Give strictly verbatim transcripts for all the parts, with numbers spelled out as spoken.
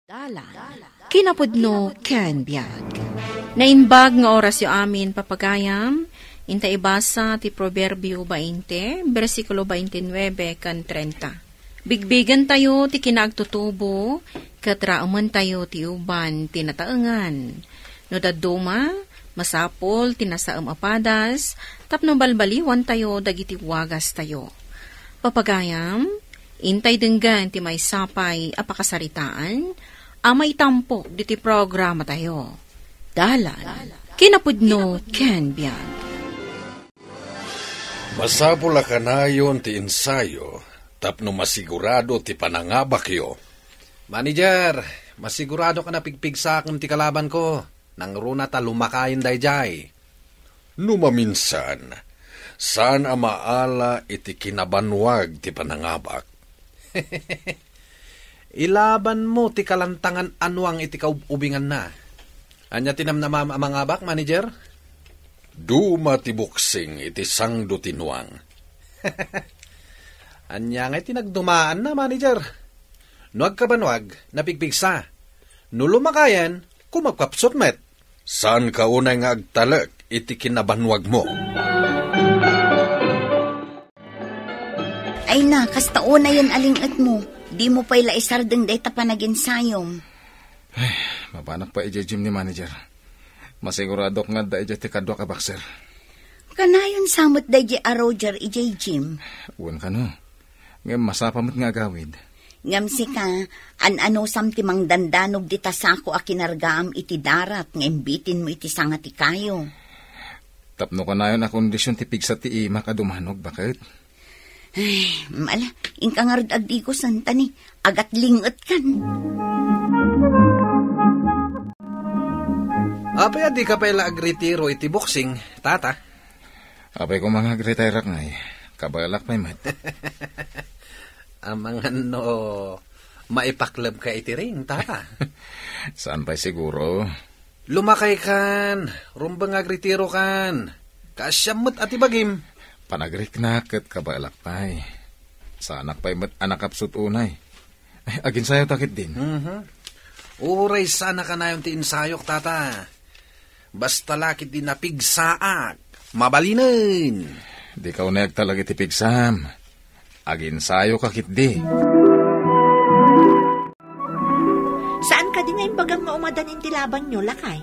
Dalan. Kinapudno ken biag. Naimbag nga orasyo amin, papagayam. Inta ibasa ti Proverbio bainte, bersikulo baintinuebe ken trenta. Bigbigentayo ti kinaagtutubo, ket raementayo ti uban ti nataengan. No dadduma, masapul ti nasaem a padas tapno balbaliwantayo dagiti wagastayo. Papagayam, intay denggen ti maysa pay a pakasaritaan a maitampok diti programatayo. Dalan, kinapudno ken biag. Masapul a kanayon ti ensayo tapno masigurado ti panangabakyo. Manager, masigurado ka napigpigsaak ngem ti kalabanko. Nangruna ta lumakayen daydiay. No maminsan, saan a maala iti kinabanwag ti panangabak. Ilabanmo ti kalantangan a nuang iti kaub-ubinganna. Ania ti namnamam a mangabak, manager? Duma ti buksing iti sangdo ti nuang. Ania ngay ti nagdumaanna, manager? No agkabanwag, napigpigsa. No lumakayen, kumapkapsut met. Saanka unay nga agtalek iti kinabanwagmo. Ay na, kasta unayen a ling-etmo. Dimo pay la isardeng dayta panaginsayom. Ay, mapanak pay idiay gym ni manager. Masiguradok nga adda idiay ti kaduak a boxer. Kanayon sa met daydiay a Roger idiay gym? Wen kano. Ngem masapa met nga agawid. Ngem sika, an-anusam ti mangdandanog dita sako a kinargaam iti darat nga imbitinmo iti sanga ti kayo? Tapno kanayon a kondisyon ti pigsa ti imak a dumanog, baket. Ay, mala, inka ngarud agdigosen, ta ni, agatlingetkan. Apay a dika pay la agretiro iti boxing, tata? Apay koma nga agretire-ak ngay, kabaelak pay met. Amangan no maipaklebka iti ring, tata? Saan pay siguro? Lumakaykan, rumbeng nga agretirokan. Kaasiam met a ti bagim. Panagriknak ket kabaelak pay. Saanak pay met a nakapsut unay. Ay, aginsayo ta ketdin. Mhm. Uray saan a kanayon ti insayok, tata. Basta la ketdi napigsaak, mabalinen. Dika unay agtalek iti pigsam. Aginsayoka ketdi. Saan kadi nga imbagam nga umadan iti labanyo, lakay?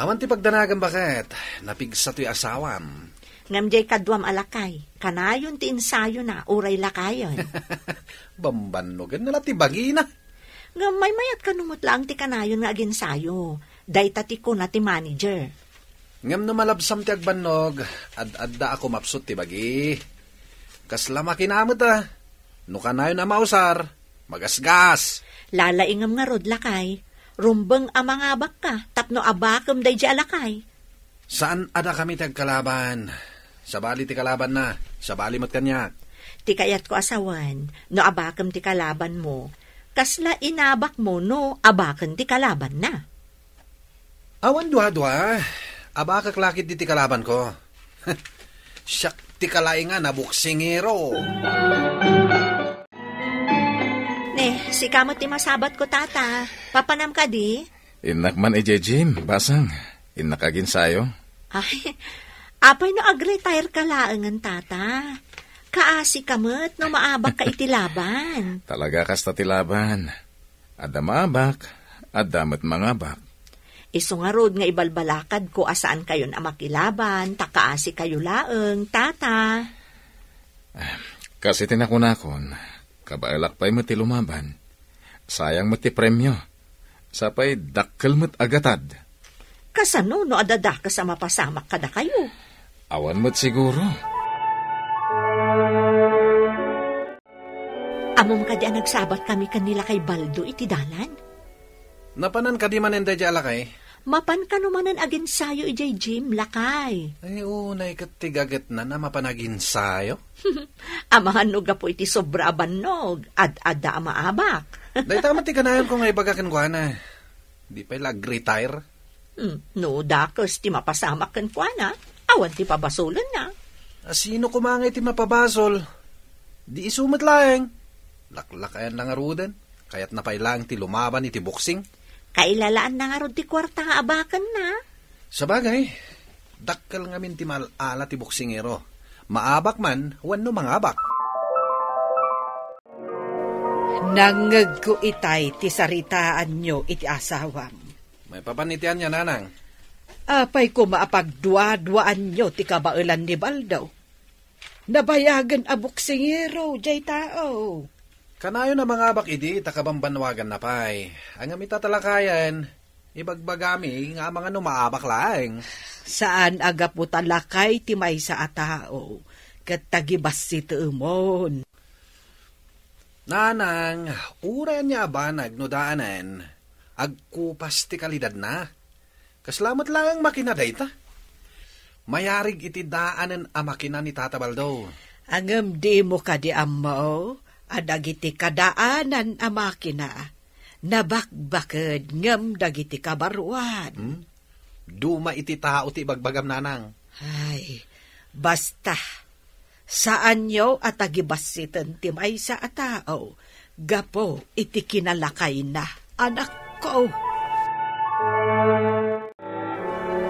Awan ti pagdanagem, baket. Napigsa toy asawam. Ngem diay kaduam a lakay, kanayon ti insayona, uray lakayen. Bambannogenna la ti bagina. Ngem maymayat kano met laeng ti kanayon nga aginsayo. Dayta ti kuna ti manager. Ngem no malabsam ti agbannog, ad-adda a kumapsut ti bagi. Kasla makina met a. No kanayon a mausar, magasgas. Lalaingem ngarud, lakay. Rumbeng a mangabakka tapno abakem daydiay a lakay. Saan a dakami ti agkalaban. Sabali ti kalabanna, sabali met kaniak. Ti kayatko a sawen, no abakem ti kalabanmo, kasla inabakmo no abaken ti kalabanna? Awan duadua, abakek la ketdi ti kalabanko. Siak ti kalaingan a boksingero. Ne, sika met ti masabatko, tata. Papanam kadi? Innak man idiay gym, basang. Innak aginsayo. Ay, apay no agretire ka laengen, tata? Kaasi ka met no maabak ka iti laban. Talaga kasta ti laban. Adda maabak, adda met mangabak. Isu ngarud nga ibalbalakadko a saan kayon a makilaban, ta kaasi kayo laeng, tata. Kas iti nakunakon, kabaelak pay met ti lumaban. Sayang met ti premio. Sapay dakkel met a gatad. Kasano no adda dakes a mapasamak kadakayo? Awan met siguro. Ammom kadi a nagsabat kami ken ni Lakay Baldo iti dalan? Napanan kadi manen daydiay a lakay? Mapan kano manen aginsayo idiay gym, lakay. Ay, unay ket ti gagetnan a mapan aginsayo? Amangan no gapu iti sobra a bannog, ad-adda a maabak. Dayta met ti kanayonko nga ibaga kenkuana. Di pay la agretire? Hmm, no dakes ti mapasamak kenkuana, awan ti pabasolenna. A, sino koma ngay ti mapabasol? Di isu met laeng. Laklakayan la ngaruden. Kayatna pay laeng ti lumaban iti boksing. Kailalaanna ngarud ti kuarta nga abakenna. Sabagay, dakkel ngamin ti maal-ala ti boksingero. Maabak man wenno mangabak. Nangngegko itay ti saritaanyo iti asawam. Maipapan iti ania, nanang? Apay koma a pagduaduaanyo ti kabaelan ni Baldo? Nabayagen a boksingero jay tao. Kanayon a mangabak idi ta kabambanwaganna pay. Ngem ita ta lakayen, ibagbagami nga amangan no maabak laeng. Saan a gapu ta lakay ti maysa a tao, ket tagibassitemon. Nanang, uray ania a banag no daanen, agkupas ti kalidadna. Kasla met laeng makina dayta. Mayarig iti daanen a makina ni Tata Baldo. Ngem dimo kadi ammo a dagiti kadaanan a makina, nabakbaked ngem dagiti kabaruan? Hmm? Duma iti tao ti ibagbagam, nanang. Ay, basta, saanyo a tagibassiten ti maysa a tao gapu iti kinalakayna, anakko.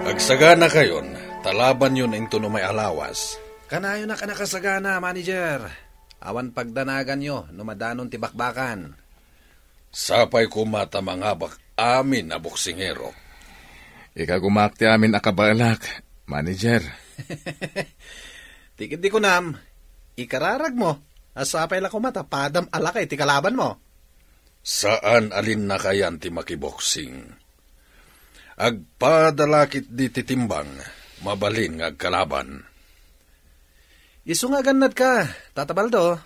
Agsaganakayon, ta labanyon inton umay a lawas. Kanayon a nakasagana, manager. Awan pagdanaganyo no madanon ti bakbakan. Sapay koma ta mangabak amin a boksingero. Ikagumaak ti amin a kabaelak, manager. Ti ketdi kunam, ikararagmo a sapay la koma ta padam a lakay ti kalabanmo. Saan a linnakayan ti makiboksing. Agpada la ketdi ti timbang, mabalin nga agkalaban. Isu nga agannadka, Tata Baldo.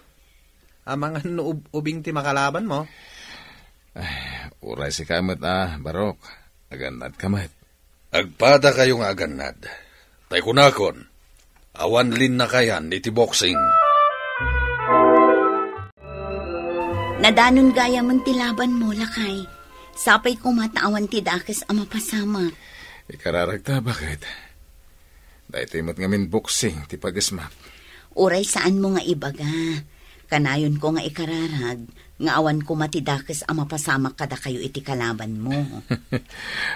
Amangan no ub-, ubing ti makalabanmo. Ay, uray sika met a, Barok. Agannadka met. Agpadakayo nga agannad. Tay kunakon, awan linnakayan iti boksing. Nadanon gayamen ti labanmo, lakay. Sapay koma ta awan ti dakes a mapasamak. Ikararagta, baket? Daytoy met ngamin boksing ti pagesmak. Uray saanmo nga ibaga. Kanayonko nga ikararag nga awan koma ti dakes a mapasamak kadakayo iti kalabanmo.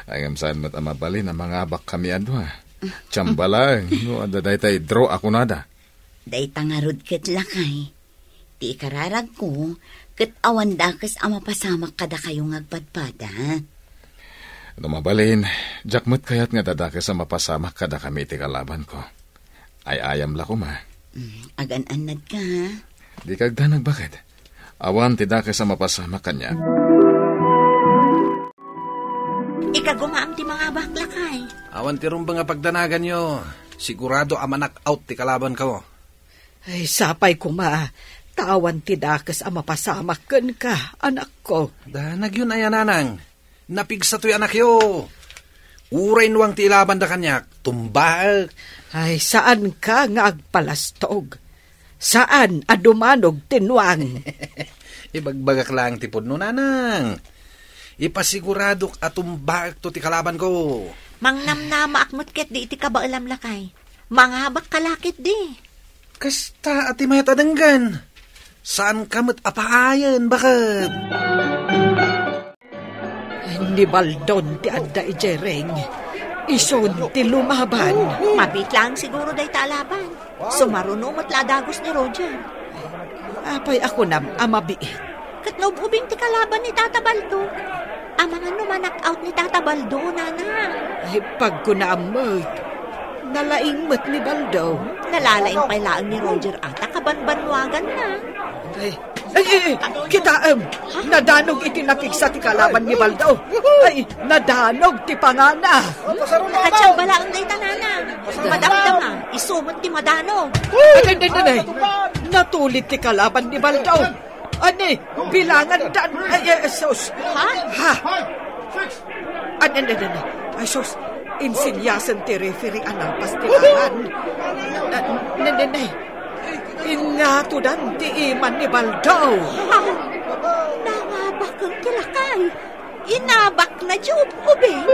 Ngem saan met a mabalin a mangabakkami a dua. Tsamba laeng no adda daytay draw a kunada. Dayta ngarud ket, lakay, ti ikararagko, ket awan dakes a mapasamak kadakayo nga agpadpada. No mabalin, diak met kayat nga adda dakes a mapasamak kadakami iti kalabanko. Ay-ayam la koma. Mm, agan-annadka, ha? Dika agdanag, baket? Awan ti dakes a mapasamak kaniak. Ikagumaam ti mangabak, lakay. Awan ti rumbeng a pagdanaganyo. Sigurado a ma-knock out ti kalabanko. Ay, sapay koma, ta awan ti dakes a mapasamak kenka, anakko. Danagyon aya, nanang. Napigsa toy anakyo. Uray nuang ti ilabanda kaniak, tumbaek. Ay, saanka nga agpalastog. Saan a dumanog ti nuang. Ibagbagak laeng ti pudno, nanang. Ipasiguradok a tumbaekto ti kalabanko. Mangnamnamaak met ketdi iti kabaelam, lakay. Mangabakka la ketdi. Kasta a ti mayat a denggen. Saanka met a paayen, baket? Ni Baldon ti adda idiay ring. Isun ti lumaban. Mabiit laeng siguro dayta a laban. Sumaruno met la a dagus ni Roger. Apay a kunam a mabiit? Ket no ub-ubing ti kalaban ni Tata Baldo, amangan no ma-knock out ni Tata Baldo, nana. Ay, pagkunaam met. Nalaing met ni Baldo. Nalalaing pay laeng ni Roger ata kabanbanwaganna. Ay, ay, ay, ay, kitaem! Nadanog iti napigsa ti kalaban ni Baldo. Ay, nadanog ti pangana. Nakatsamba laeng dayta, nana. Madamdama, isu met ti madanog. Ay, ay, ay, ay, ay. Natulid ti kalaban ni Baldo. Ani, bilangan dan. Ay, ay, sus. Ha? Ha? Ani, ani, ani. Ay, sus. Insinyasen ti referee a nalpas ti laran. Ah, ne, ne, ne. Ingatodan ti iman ni Baldo. Ha? Nangabaken ti lakay. Inabakna ti ub-ubing.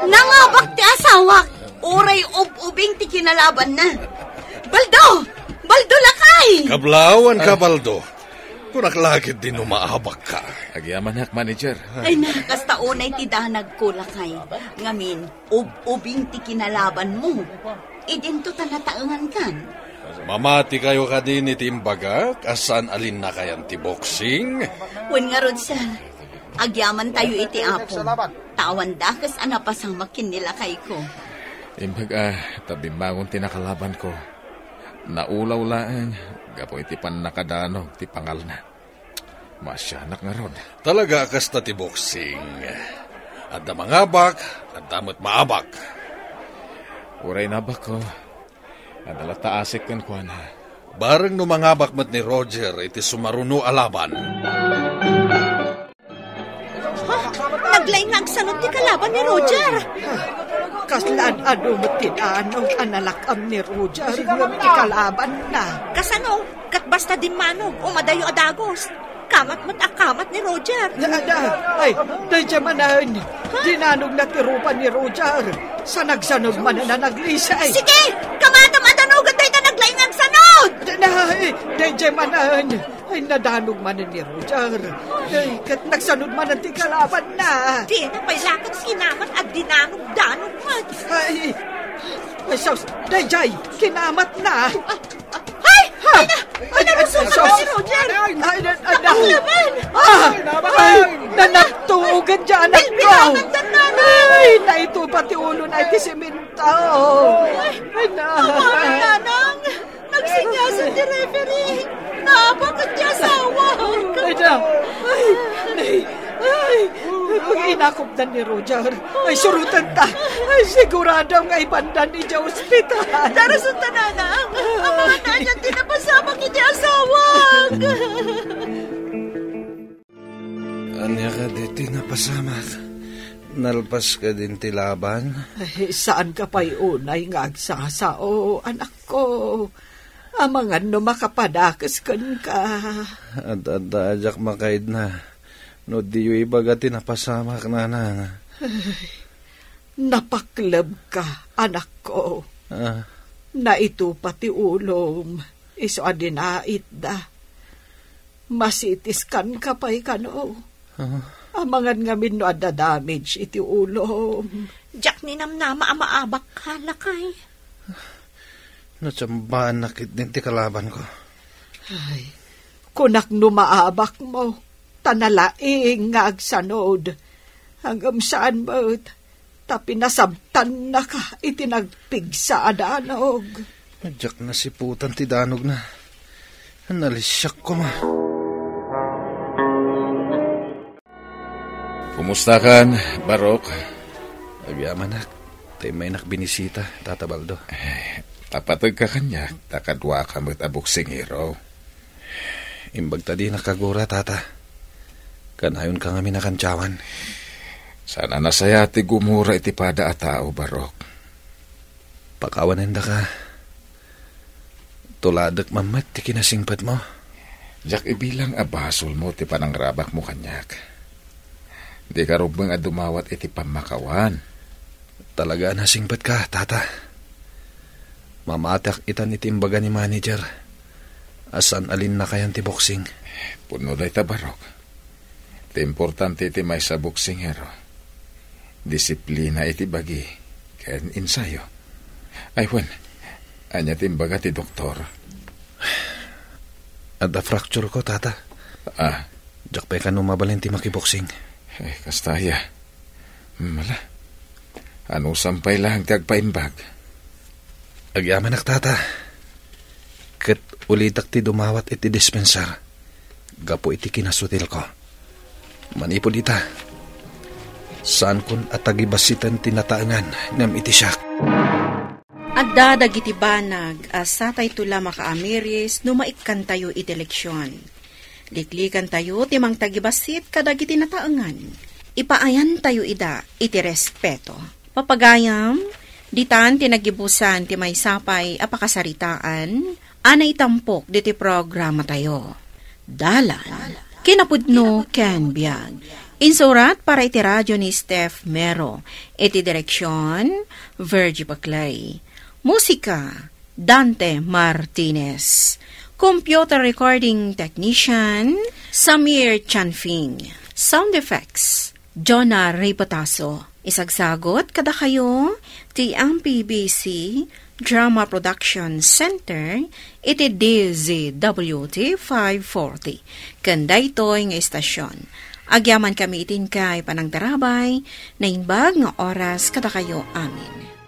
Nangabak ti asawak, uray ub-ubing ti kinalabanna. Baldo! Aldo, lakay! Kablawan ka, Baldo. Kunak la ketdi no maabakka. Agyamanak, manager. Ay na, kasta unay ti danagko, lakay. Ngamin, ub-ubing ti kinalabanmo. Idinto ta nataengankan. Mamati kayo kadin iti imbagak a saan a linnakayan ti boxing? Wen ngarud, sir. Agyaman tayo iti Apo. Ta awan dakes a napasamak ken ni lakayko. Imbag a, ta bimmangon ti nakalabanko. Naulaw laeng gapu iti pannakadanog ti pangalna. Maasianak ngarud. Talaga a kasta ti boxing. Adda mangabak, adda met maabak. Uray inabakko, adda latta asik kenkuana. Bareng no mangabak met ni Roger iti sumaruno a laban. Ha? Naglaing nga agsanod ti kalaban ni Roger. Kasla ad-adu met ti danog a nalak-am ni Roger ngem ti kalabanna. Kasano? Ket basta dimmanog, umadayo a dagus. Kamat met a kamat ni Roger. Ada, ay, daydiay manen. Ha? Dinanogna ti rupa ni Roger. Sa nagsanod manen a naglisay. Sige! Kamatam a danogen dayta naglaing nga agsanod! Da-, na, ay, daydiay manen. Ay, nadanog manen ni Roger. Ay, ket nagsanod manen ti kalabanna. Dina pay laeng sinamat a dinanogdanog met. Ay, ay, sus, daydiay, kinamatna. Ay! Ha? Ay, na! Ay, ay, ay, sus! Ay, na, ay, na! Napaklaban! Ah! Ay, nanagtuogan dyan, anak ko! Ay, naitupa ti ulo na iti simento! Ay, na! Nanang! Nagsinyasan ti referee! Naabak ti asawa! Ay, na! Ay, ay, ay! Pag-inakop dan ni Roger, ay, surutan ta. Ay, sigurado nga ibandan idiay ospital. Darason ta, nanang. Ang mga nanyan ti napasamak iti asawak. Ania kadi ti napasamak? Nalpas kadin ti laban? Ay, saan ka pay unay nga agsasao, anak ko. Amangan no makapadakes kenka. Ad-adda a diak makaidna. No diyo ibaga ti napasamak, nanang. Ay, napaklebka, anakko. Ah. Naitupa ti ulom, isu a dinaitda. Masitiskanka pay kano. Ah. Amangan ngamin no adda damage iti ulom. Diak ninamnama a maabakka, lakay. Natsambaannak ketdin ti kalabanko. Ay, kunak no maabakmo, ta nalaing nga agsanod. Ngem saan met, ta pinasabtannaka iti nagpigsa a danog. Diak nasiputan ti danogna. Nalisiak koma. Kumustakan, Barok? Agyamanak, ta immaynak binisita, Tata Baldo. Eh, napategka kaniak, ta kaduaka met a boksingero. Imbag ta dinak kagura, Tata. Kanayonka ngamin a kantiawan. Saan a nasayaat ti gumura iti pada a tao, Barok. Pakawanendaka. Tuladek man met ti kinasingpetmo. Diak ibilang a basolmo ti panangrabakmo kaniak. Dika rumbeng a dumawat iti pammakawan. Talaga a nasingpetka, Tata. Mamatiak itan iti imbaga ni manager a saan a linnakayan ti boksing. Pudno dayta, Barok. Ti importante iti maysa a boksingero, disiplina iti bagi, ken ensayo. Ay, wen, ania ti imbaga ti doktor? Adda fracture ko, Tata. Ah. Diak pay kano mabalin ti makiboksing. Eh, kasta aya. Hmm, ala. Anusam pay laeng ti agpaimbag? Agyamanak, Tata. Ket ulitak ti dumawat iti dispenser gapu iti kinasutilko. Manipud ita, saankon a tagibasiten ti nataengan ngem iti siak. Adda dagiti banag a satayto la makaamiris no maikkantayo iti leksion. Liklikantayo ti mangtagibassit kadagiti nataengan. Ipaayantayo ida iti respeto. Papagayam, ditan ti nagibusan ti maysa pay a pakasaritaan a naitampok diti programatayo. Dalan, kinapudno ken biag. Insurat para iti radio ni Steph Mero. Iti direksion, Virgie Paclay. Musika, Dante Martinez. Computer recording technician, Samir Chanfing. Sound effects, Jonah Reypataso. Isagsagot kadakayo ti M P B C Drama Production Center iti D Z W T five forty. Ken daytoy nga istasyon, agyamankami iti inkay panangtarabay, naimbag nga oras kadakayo amin.